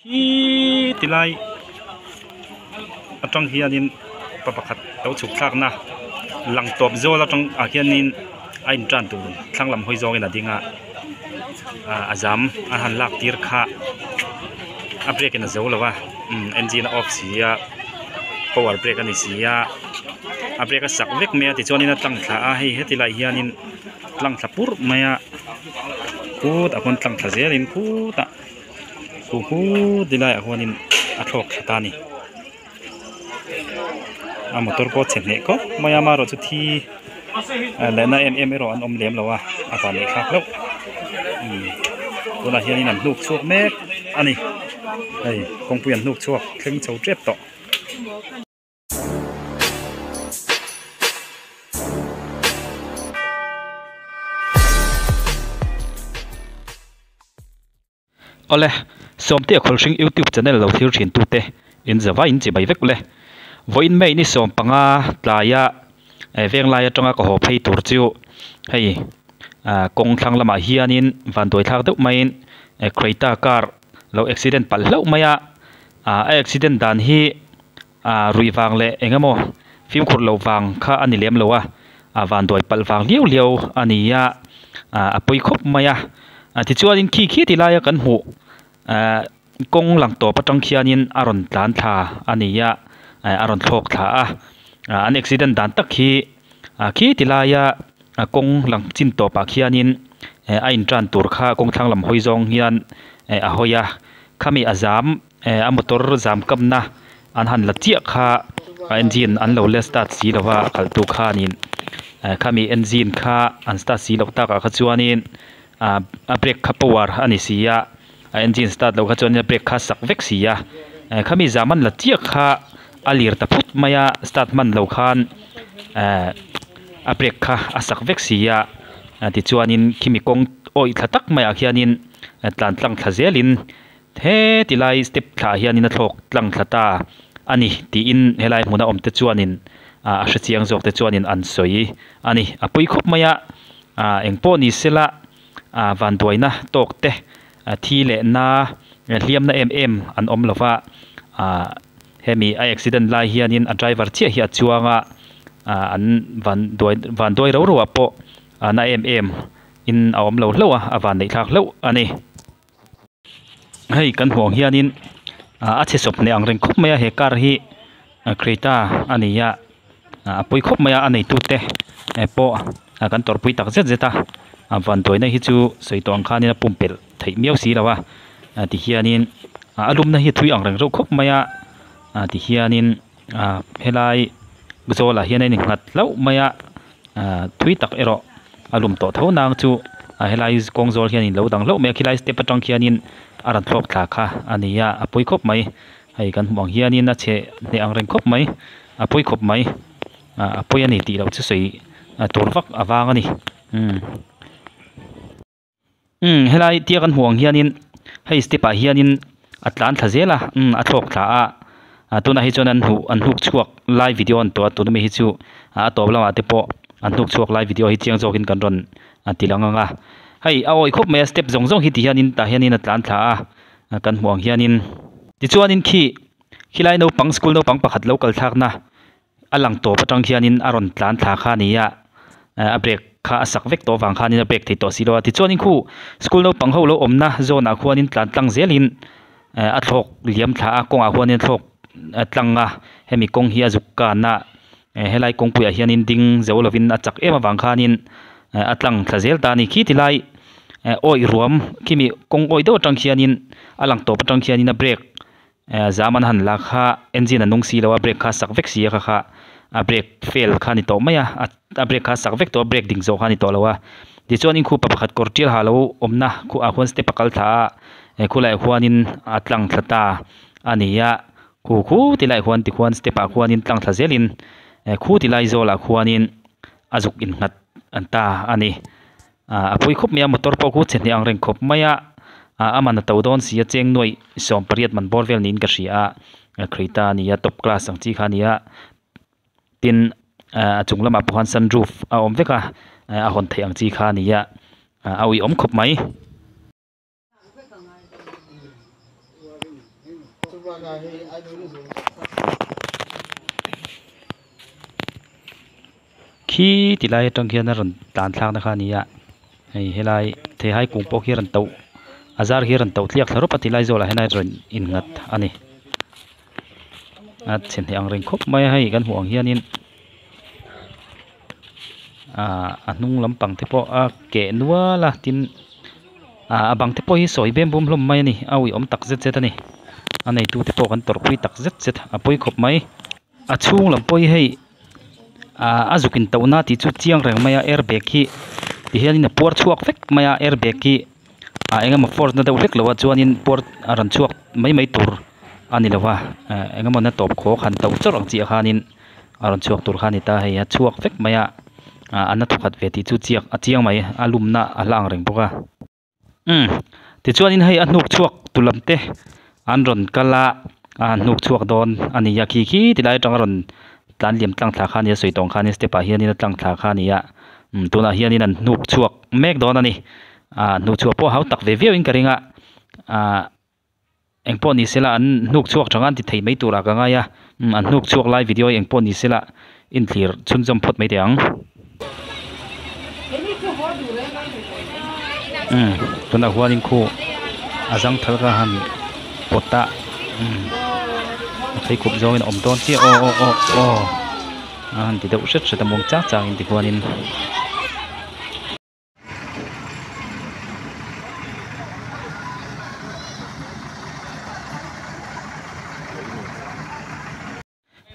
Hi tilai atang hianin pa pakhat lo chhuk thlakna lang tawp zawl atang ah hianin a in tan tur thlang lam hawi zawngin a ding a ah a zam a han lak tir kha a brake in a zo lo a umm engine a off si a power brake a ni si a a brake a sak vek mai a tichuanin a tlang thla a hei heti lai hianin tlang thla purh mai a khutah khuan tlang thla zelin khutah khu khu ti laiah khuanin a thlawk thla ta a ni a motor pawh a chhe hneh khawp mai a amaherawhchu thi leh na em em erawh an awm lem lo a a van leh thlak hlauh umm tunah hianin an hnuk chhuak mek a ni hei kawngpui an hnuk chhuak thleng chho tep tawh. Awle, Sawmtea Khawlhring YouTube channel lo thlir thin tute in zava in chibai vek ule. Vawiin May ni 15 tlaia Venglai atanga ka haw phei tur chu hei kawng thlang lamah hianin vanduai thlak deuh maiin Creta car lo accident palh hlauh mai a, a accident dan hi ruih vang leh eng emaw fimkhur loh vang kha a ni lem lo a, a vanduai palh vang liau liau a ni a, a pawi khawp mai a. Tichuanin khi khi ti laia kan hmuh kawng lang tawp atang khianin a rawn tlan thla a ni a, a rawn thlawk thla a. An accident dan tak hi khi ti laia kawng lang chin tawpah khianin a intan tur kha kawng thlang lam hawi zawng hian a hawi a, khami a zam a motor zam kapna an han la chiah kha a engine an lo la start si lo va a khalh tu khanin khami engine kha an start si loh takah kha chuanin ah a brake kha power a ni si a a engine start loh kha chuanin a brake kha a sak vek si a khami zam an la chiah kha a lir ta phut mai a start hman lo khan eh a brake kha a sak vek si a tichuanin khimi kawng awih thla tak maiah khianin tlan tlang thla zelin. He tilai step thlah hianin a thlawk tlang thla ta a ni tiin helai hmuna awm te chuanin ah a hrechiang zawk te chuanin an sawi a ni. A pui khawp mai a, ah eng pawh ni sela ah vanduaina tawk te thi leh na hliamna em em an awm lo va, ah hemi a accident lai hianin a driver chiah hi a chuang a, ah an vanduai vanduai ro ro ah pawh na em em in a awm lo hlauh a, a vanneih thlak hlauh a ni. Hei kan hmuh ang hianin ah a chhe sawp hneh ang reng khawp mai a he car hi Creta a ni a a pawi khawp mai a a neitute pawh kan tawrhpui tak zet zet a a vanduaina hi chu sawi tawh ang khanin a pumpelh theih miau si lo a tihianin a lumna hi a thui ang reng reuh khawp mai a tihianin helai zawlah hian a innghat hlauh mai a. Thui tak erawh a lum tawh tho nang chu a helai kawng zawl hian in lo dang hlauh mai a khilai step atang khianin a rawn thlawk thla kha a ni a a pawi khawp mai hei kan hmuh ang hianin a chhe hneh ang reng khawp mai a pawi khawp mai ah a pawi a ni tih loh chu sawi tur vak a vang a ni umm. Umm helai tia kan hmuh ang hianin hei step ah hianin a tlan thla zel a umm a thlawk thla a ah tunah hi chuan an hmuh an hnuk chhuak lai video an tawh a tuna mi hi chu a tawp lamah te pawh an hnuk chhuak lai video hi chiang zawkin kan rawn ti lang ang a hei a awih khawp mai a step zawng zawng hi ti hianin tah hianin a tlan thla a kan hmuh ang hianin tichuanin khi khilai naupang school naupang pakhat lo kal thlakna A lang tawp atang khianin a rawn tlan thla kha a ni a, a brake kha a sak vek tawh avang khanin a brake thei tawh si lo a. Tichuanin khu school naupang ho lo awmna zawnah khuanin tlan tlang zelin a thlawk liam thla a, kawngah khuanin a thlawk tlang a, hemi kawng hi a zuk kan a, helai kawngpuiah hianin ding zo lovin a chak em avang khanin a tlang thla zel ta a ni. Khi tilai awih ruam khimi kawng awih deuh atang khianin a lang tawp atang khianin a brake Zam an han la kha engine a nung si lo a brake kha a sak vek si a kha kha a brake fail kha a ni tawh mai a a brake kha a sak vek tawh a brake ding zawh kha a ni tawh lo a tichuan in khupa pakhat kawr tial ha lo awmna khuah khuan step a kal thla a he khulaiah khuanin a tlang thla ta a ni a khu khu ti laiah khuan tikhuan step ah khuanin tlang thla zelin khu ti lai zawlah khuanin a zuk innghat ta a ni. A pui khawp mai a motor pawh khu chhe hneh ang reng khawp mai a ah a man a to dawn si a cheng nuaih 18 man bawr vel niin ka hria a Creta a ni a top class ang chi kha a ni a tin ah a chung lamah pawh khan sunroof a awm vek a a hawn theih ang chi kha a ni a. A uiawm khawp mai. Khi ti lai atang khian a rawn tlan thlak na kha a ni a hei helai theihai kung pawh khi a rawn to a zar hi a rawn to tliak thla rawp a ti lai zawlah hian a rawn innghat a ni a chhe hneh ang reng khawp mai a hei kan hmuh ang hianin ahh a hnung lampang te pawh a keh nual a tin ahh a bang te pawh hi sawi bem bum hlawm mai a ni a uiawm tak zet zet a ni a neitu te pawh kan tawrhpui tak zet zet a pawi khawp mai. A chhung lam pawh hi hei ah a zuk in tauh na tih chu chiang reng mai a airbag hi ti hianin a puar chhuak vek mai a airbag hi ah eng emaw force na deuh hlek lo a chuanin puar a rawn chhuak mai mai tur a ni lo va eh eng emaw na tawp khawk han tauh chawrh ang chiah khanin a rawn chhuak tur kha a ni ta hei a chhuak vek mai a ah a na thawkhat ve tih chu chiak a chiang mai a lumna a hla ang reng bawk a. Umm tichuanin hei a hnuk chhuak tu lam te an rawn kal a a han hnuk chhuak dawn a ni a khi khi ti lai atanga rawn tlan liam tlang thla kha a ni a sawi tawng kha a ni step ah hianin a tlang thla kha a ni a umm tunah hianin an hnuk chhuak mek dawn a ni ah hnuk chhuah pawh a hau tak ve viau in ka ring a ah. Engpawh ni sela an hnuk chhuak tha ngan ti thei mai turah ka ngai a, umm an hnuk chhuak lai video hi engpawh ni sela inthlir chhunzawm phawt mai teh ang. Umm tunah huanin khu a zangthal ka han pawt a umm a pheikhawp zawngin a awm dawn chiah aw aw aw aw a han ti deuh hret hret a muang chang changin tihuanin.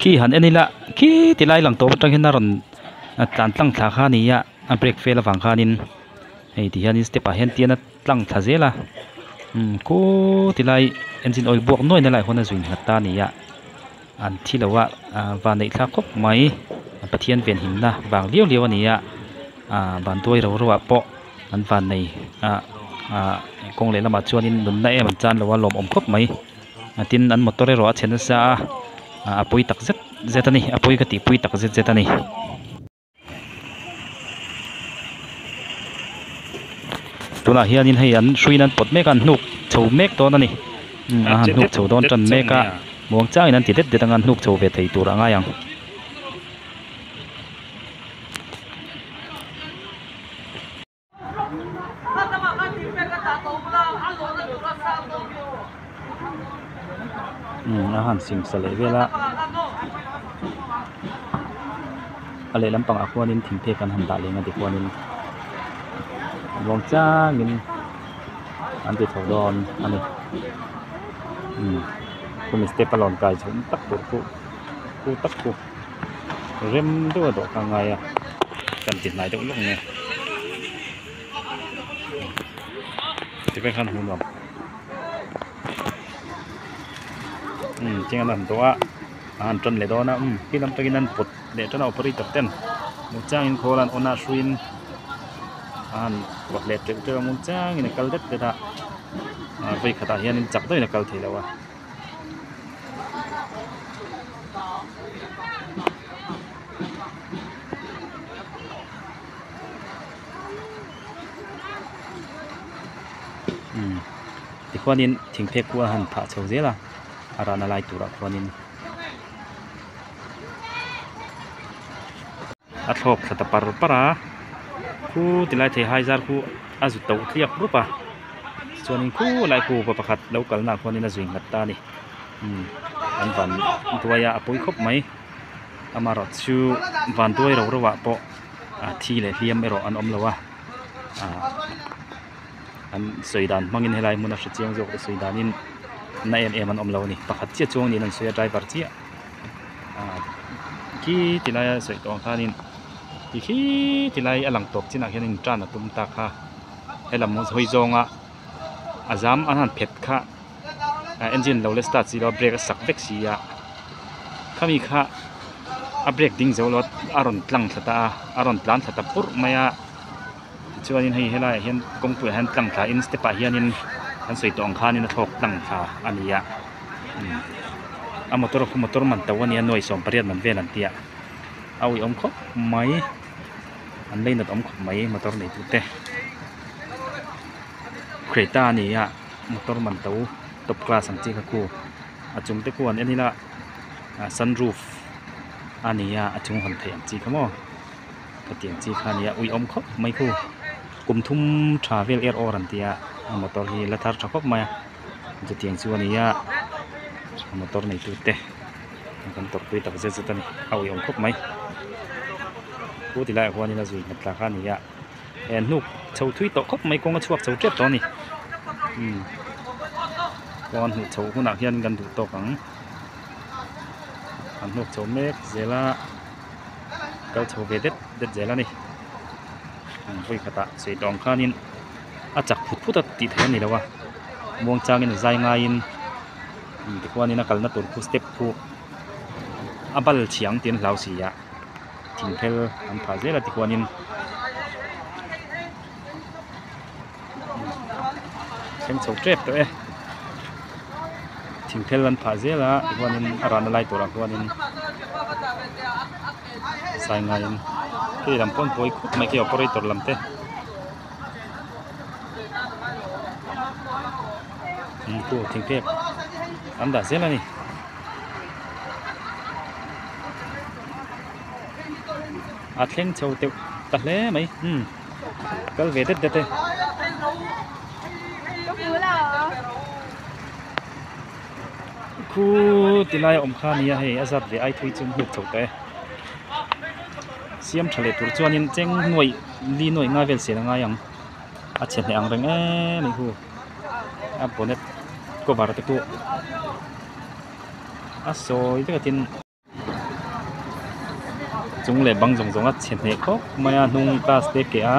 Khi han en ila khi ti lai lang tawp atang hian a rawn tlan tlang thla kha a ni a a brake fail avang khanin hei ti hianin step ah hian tian a tlang thla zel a umm khaw ti lai engine oil buak nuai na lai huan a zui nghat ta a ni a an thi lo a van neih thlak khawp mai Pathian venhimna vang liau liau a ni a ah van tuai ro ro ah pawh an van nei ah ah kawng leh lamah chuanin nunna em an chan lo a lawmawm khawp mai tin an motor erawh a chhe nasa a ah a pawi tak zet zet a ni a pawi ka tih pui tak zet zet a ni. Tunah hianin hei an hruiin an pawt mek a an hnuk chho mek dawn a ni a han hnuk chho dawn tan mek a muang changin an ti det det anga an hnuk chho ve thei tur a ngai ang. Umm a han singsa leh vel a a lehlam pangah khuanin thingphek an han dah leng a tikhuanin muang changin an ti chho dawn a ni umm khumi step a lawn kai chho tak tur khu khu tak khu rem deuh a dawh kha a ngai a kan ti hnai deuh lawk nge ti vek khan hmu nuam umm cheng an han dawh a a han tan leh dawn a umm khi lam takin an pawt leh tan a operator ten muangchangin khawl an on a hruiin a han pawt leh teuh teuh a muangchangin a kal det det a ah vawi khatah hianin chak deuhin a kal thei lo a. Umm tikhuanin thingphek khu a han phah chho zel a a rahna lai turah khuanin a thlawk thla ta par par a khu tilai thei hai zar khu a zu to tliak rup a chuanin khu lai khu pa pakhat lo kalna ah khuanin a zui nghat ta a ni umm an van duai a a pawi khawp mai amaherawh chu van duai ro ro ah pawh a thi leh hliam erawh an awm lo a ah an sawi dan hmangin helai hmuna hre chiang zawk te sawi danin na em em an awm lo a ni pakhat chiah chuang niin an sawi a driver chiah ah khi ti laia sawi tawh ang khanin ti khi ti lai a lang tawp chinah hianin tan a tum ta kha helam hawi zawnga a zam an han phet kha ah engine lo la start si lo a brake a sak vek si a khami kha a brake ding zo lo a rawn tlang thla ta a a rawn tlan thla ta purh mai a tichuanin hei helaiah hian kawngpuiah hian tlang thla in step ah hianin an sawi tawh ang khanin a thlawk tlang thla a ni a a motor khu motor man to a nia nuai 18 man vel an tia a uiawm khawp mai. An lei nat awm khawp mai motor nei tu te. Creta a ni a motor man to top class ang chi kha khu a chung te khuan en ila ah sunroof a ni a a chung hawn theih ang chi kha maw khatiang chi kha a ni a uiawm khawp mai khu kum thum tha vel er awr an tia a motor hi la thar tha khawp mai a chutiang chu a ni a motor neitu te kan tawrhpui tak zet zet a ni a uiawm khawp mai khu ti laiah khuanin a zui nghet tla kha a ni a. he hnuk chho thui tawh khawp mai kawng a chhuak chho tep tawh a ni umm kawng a hnuh chho hunah hian kan duh tawk ang an hnuk chho mek zel a kal chho ve det det zel a ni vawi khatah sawi tawh ang khanin a chak phut phut a tih theih a ni lo a muang changin a zai ngaiin tikhuanin a kalna tur khu step khu a bal chhiang tih an hlau si a. Thing phel an phah zel a tikhuanin thleng chho tep tawh e thing phel an phah zel a tikhuanin a rahna lai turah khuanin sai ngaiin hei lam pawh an buai khawp mai khi operator lam te thing phek an dah zel a ni. A thleng chho teuh ta hle mai umm kal ve det det e. Khu ti lai a awm kha nia hei a zat ve ai thui chu hnuk chho tawh e siam tha leh tur chuanin cheng nuaih li nuaih nga vel sian a ngai ang a chhe hneh ang reng em mai hu a bonnet cover te pawh a sawi vek a tin. Chung leh bang zawng zawng a chhe hneh khawp mai a hnung glass te a keh a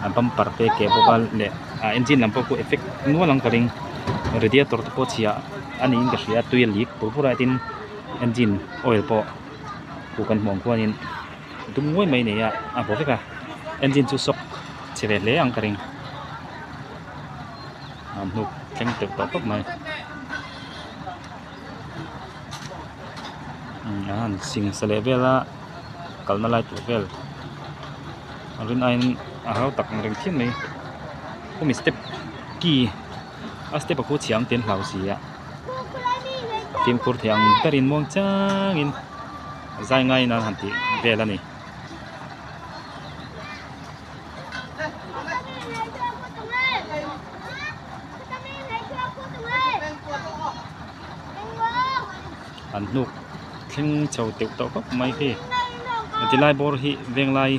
a bumper te a keh bawk a leh a engine lam pawh khu effect nual ang ka ring radiator te pawh chhia a niin ka hria tui a leak pur pur a tin engine oil pawh khu kan hmuh ang khuanin dum nguai mai a nei a a baw vek a engine chu shock chhe ve hle ang ka ring an hnuk thleng teuh tawh khawp mai. A han sing sa leh vel a kalna lai tur vel a rin aiin a hau tak ang reng phian mai khumi step ki a step a khu chhia ang tih an hlau si a fimkhur thei ang berin muang changin zai ngaiin an han tih vel a ni. An hnuk thleng chho teuh tawh khawp mai khi tilai bawr hi venglai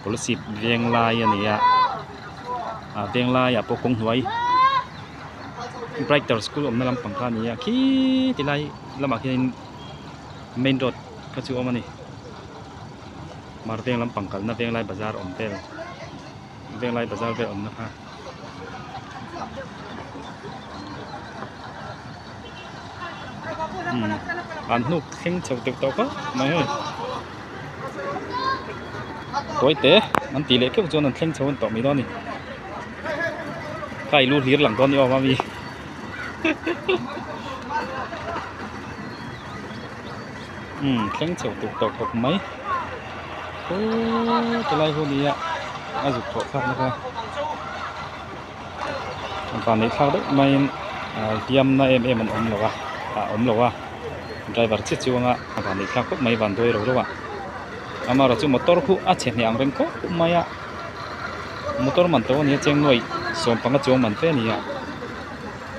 kolasib venglai a ni a ah venglai ah pawh kawng hnuai brighter school awmna lampang kha a ni a khi tilai lamah khianin main road kha chu a awm a ni mar veng lampang kalna venglai bazar awm vel venglai bazar vel awmna kha. Umm an hnuk thleng chho deuh tawh khawp mai hei tawi te an tih leh keuh chuan an thleng chho an tawh mai dawn a ni kai lu hlir lang dawn ni awm a mi umm thleng chho deuh tawh khawp mai khaw ti lai hun hi a a zuk thawh thlak na kha van neih thlak deuh maiin ah hliamna em em an awm lo a ah awm lo a driver chiah chuang a a van neih thlak khawp mai van duai ro ro a amaherawh chu motor khu a chhe hneh ang reng khawp mai a motor man to ania cheng nuaih sawmpanga chuang man fe a ni a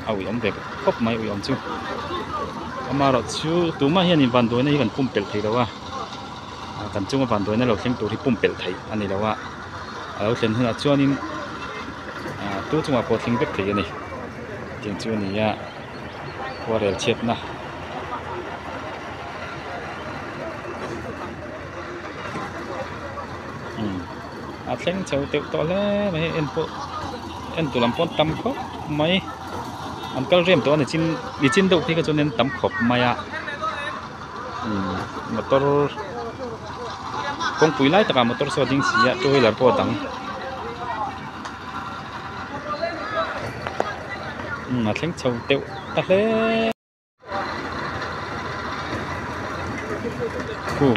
a uiawm ve khawp mai uiawm chu amaherawh chu tumah hianin van duaina hi kan pumpelh thei lo a kan chunga van duaina lo thleng tur hi pumpelh theih a ni lo a a lo thlen hunah chuanin ah tu chungah pawh thleng vek thei a ni tiang chu a ni a khuarel chhiatna umm a thleng chho deuh tawh hle mai hei en pawh en tur lam pawh an tam khawp mai an kal rem tawh a ni chin nichin deuh phei kha chuan an tam khawp mai a. Umm motor kawngpui lai takah motor saw a ding si a two wheeler pawh a dang umm a thleng chho deuh ta hle khu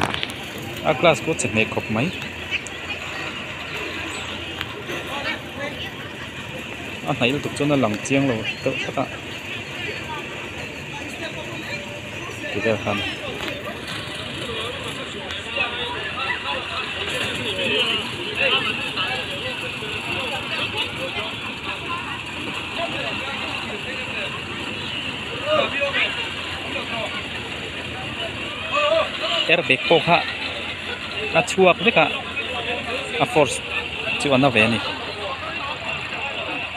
a glass pawh a che hneh khawp mai. A hnaih lutuk chuan a lang chiang lo deuh tlat a ti vel khan. Airbag pawh kha a chhuak vek a a force chu a na ve a ni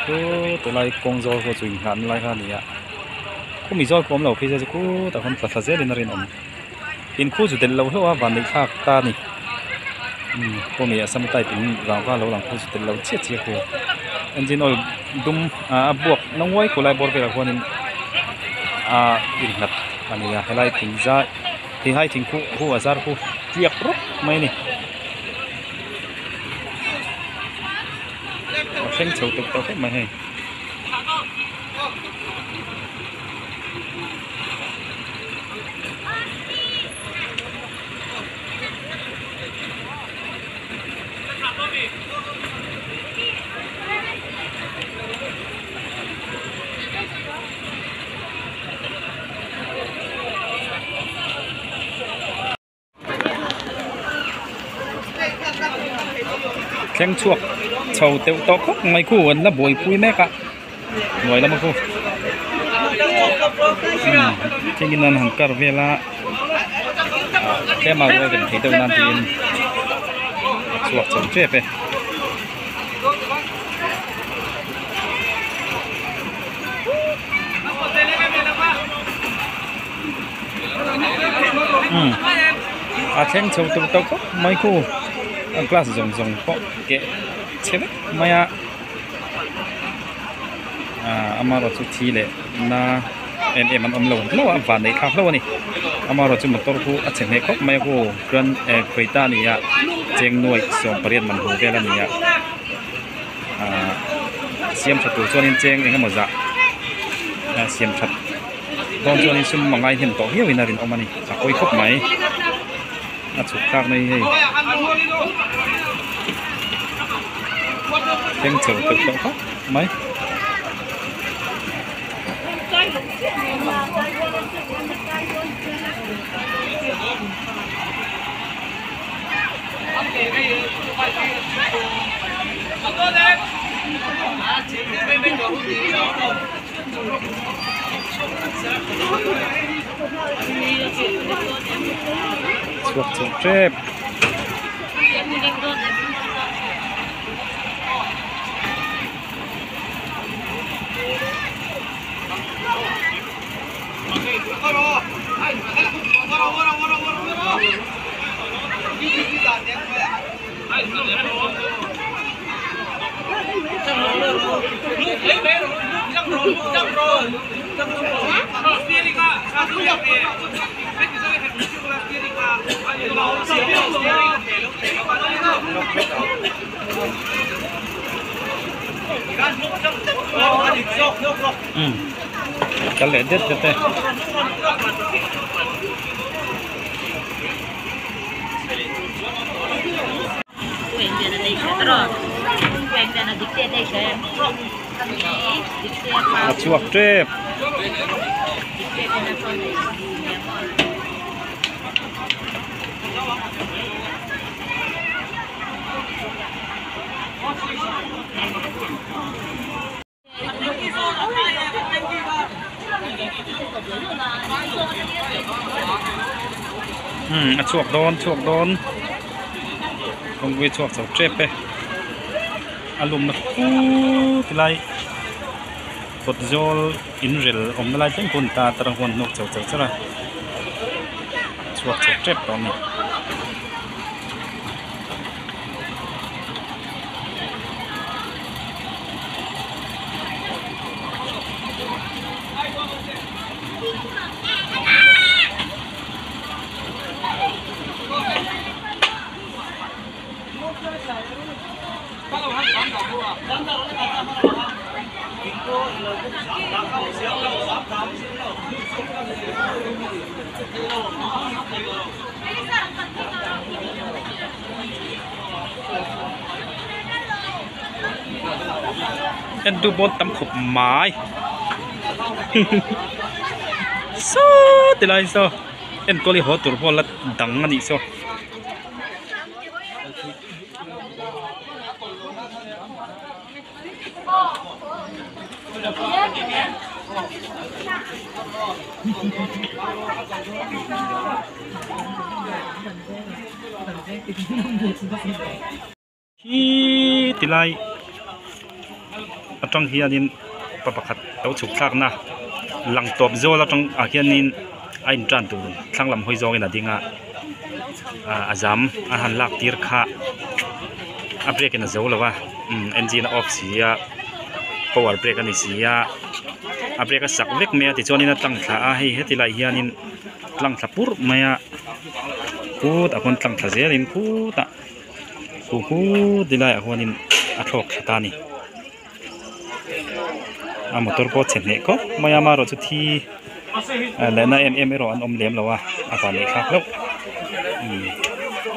khutulai kawng zawl pawh chu inghahna lai kha a ni a khumi zawl pawh awm lo phei se chu khutah khawn tla thla zelin a rinawm in khu chu delh loh hlauh a vanneih thlak ta a ni umm khumi assam type in rangva lo lang khu chu telh loh chiah chiah khu engine oil dum ah a buak na nguai khulai bawr velah khuanin ah innghat a ni a helai thing zai theihai thingkhu hu a zar khu tliak rawp mai a ni a thleng chho tawp tawh khawp mai hei. Thleng chhuak chho deuh tawh khawp mai khu an la buaipui mek a hnuai lama khu umm thlengin an han kar vel a ah tlema rual rem thei deuh nan tiin a chhuak chho tep e. Umm a thleng chho tur tawh khawp mai khu a glass zawng zawng pawh keh chhe vek mai a ah amaherawh chu thi leh na em em an awm lo hlauh a van neih thlak hlauh a ni amaherawh chu motor khu a chhe hneh khawp mai a khu grand eh creta a ni a cheng nuaih sawmpariat man hmu vel a ni a ah siam tha tur chuanin cheng eng emaw zah a siam that dawn chuanin sum a ngai hnem tawh viau in a rinawm a ni a pawi khawp mai a chhuk thlak na hi hei thleng chho teuh tawh khawp mai. Chhuak chho tep. Umm kal leh det det e. A chhuak tep. Umm a chhuak dawn chhuak dawn kawngpui chhuak chho tep e a lumna khut lai kawt zawl in rel awmna lai thleng pawh a ni ta a huan hnawk chho char char a chhuak chho tep tawh a ni. En tu pawn tam khawp mai saw ti lai saw enkawl hi haw tur pawh la dang a nih saw. Hi tilai atang hianin pa pakhat lo chhuk thlakna lang tawp zawl atang ah hianin a in tan tur thlang lam hawi zawngin a ding a ah a zam a han lak tir kha a brake in a zo lo a umm engine a off si a power brake a ni si a a brake a sak vek mai a tichuanin a tlang thla a hei heti lai hianin tlang thla purh mai a khutah khuan tlang thla zelin khutah Huhu ti laiah huanin a thlawk thla ta a ni a motor pawh a chhe hneh khawp mai a amaherawhchu thi lehna em em erawh an awm lem lo a a van leh thlak hlauh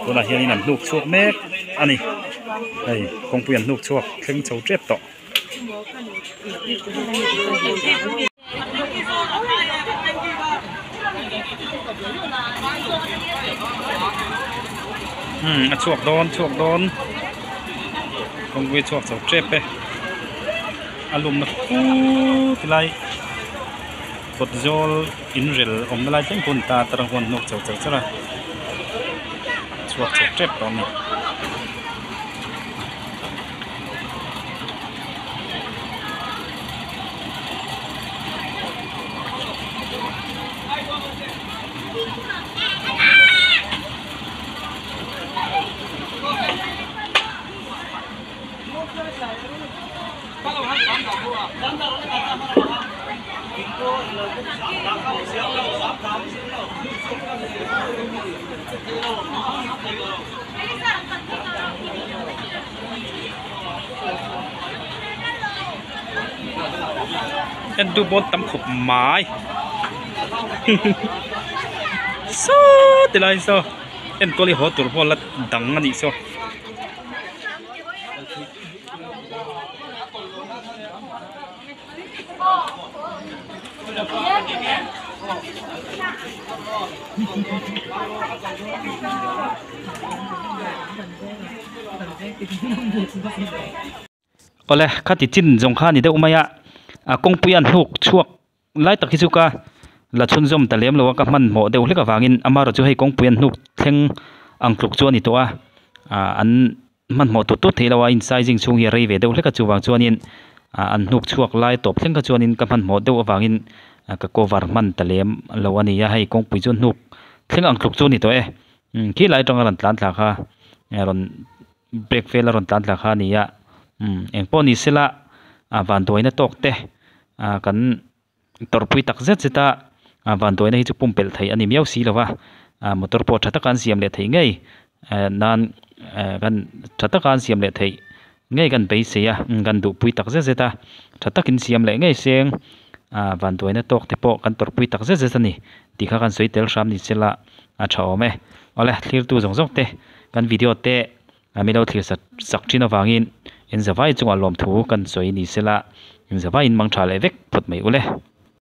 tunah hianin an hnuk chhuak mek a ni hei kawngpui an hnuk chhuak thleng chho tep tawh. Umm a chhuak dawn chhuak dawn kawngpui chhuak chho tep e a lumna put lai kawt zawl in rel awmna lai thleng pawh a ni ta a huan hnuk chho char char a chhuak chho tep tawh a ni. En tu pawn tam khawp mai saw ti lai saw enkawl hi haw tur pawh la dang a nih saw. Awle khati chin zawng kha a ni deuh mai a a kawngpui an hnuk chhuak lai tak hi chu ka la chhunzawm ta lem lo a ka hmanhmawh deuh hlek avangin amaherawhchu chu hei kawngpui an hnuk thleng ang tluk chu a ni tawh a ah an hmanhmawh tut tut thei lo a in sizing chhung hi a rei ve deuh hlek a chuvang chuanin ah an hnuk chhuak lai tawp thleng kha chuanin ka hmanhmawh deuh avangin ka cover hman ta lem lo a ni a hei kawngpui chu hnuk thleng ang tluk chu a ni tawh e khi lai atanga rawn tlan thla kha rawn brake vel a rawn tlan thla kha a ni a umm engpawh ni sela ah vanduaina tawk te ah kan tawrhpui tak zet zet a ah vanduaina hi chu pumpelh theih a ni miau si lo va ah motor pawh tha taka an siam leh theih ngei eh nan eh kan tha taka an siam leh theih ngei kan beisei a kan duhpui tak zet zet a tha takin siam leh ngei seng ah vanduaina tawk te pawh kan tawrhpui tak zet zet a ni tih kha kan sawi tel hram ni sela a tha awm e awle thlirtu zawng zawng te kan video te mi lo thlir sak thin avangin in zavai chungah lawmthu kan sawi ni sela in zavaiin mang tha leh vek phawt mai ule.